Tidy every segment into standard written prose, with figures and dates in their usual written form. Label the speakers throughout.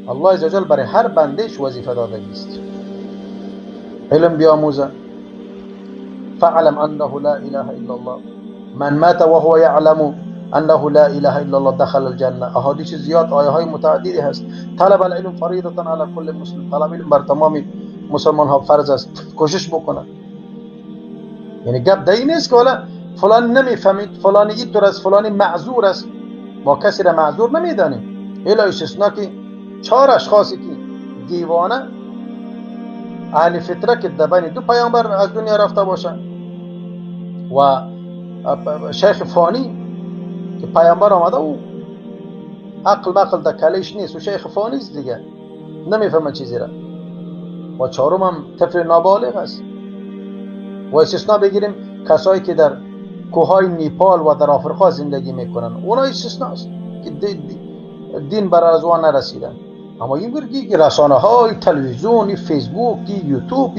Speaker 1: الله عزوجل برای هر بندهش وظیفه داده است. علم بیاموزه. فعلم انه لا اله الا الله، من مات وهو يعلم انه لا اله الا الله دخل الجنه. احادیث زیاد، آیه های متعددی هست. طلب العلم فریضه علی کل مسلم، طلب علم بر تمام مسلمان ها فرض است. کوشش بکنه. یعنی گپ در این نیست که حالا فلان نمیفهمید، فلانی اینطور است، فلانی معذور است. ما کسی را معذور نمیدانیم الا استثنا که 4 اشخاصی که دیوانه اهل فطره که در بین 2 پیامبر از دنیا رفته باشند و شیخ فانی که پیامبر آمده او عقل مقل در کلش نیست و شیخ فانی است دیگه، نمیفهمه چیزی را. و 4 هم طفل نابالغ است. و استثنا بگیریم کسایی که در کوههای نیپال و در آفریقا زندگی میکنن، اونا استثنا است که دین برای از آن نرسیدن. اما این که رسانه های تلویزیون، فیسبوک، یوتیوب،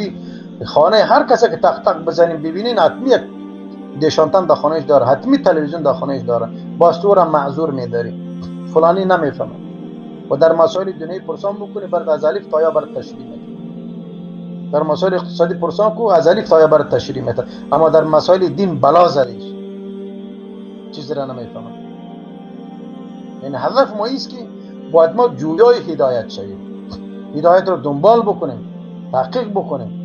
Speaker 1: خانه هر کسی که تق تق بزنیم ببینین حتمی یک دیشانتن در خانهش داره، حتمی تلویزیون در خانهش داره. باز تو را معذور میداری، فلانی نمیفهمه. و در مسائل دنیای پرسان بکنی برات از الف تا یا برات تشریح میده. در مسائل اقتصادی پرسان کو از الف تا یا برات تشریح میده. اما در مسائل دین بلا زدیش، چیزی را نمیفهمه. یعنی هدف ما ایست که باید ما جویای هدایت شویم، هدایت رو دنبال بکنیم، تحقیق بکنیم.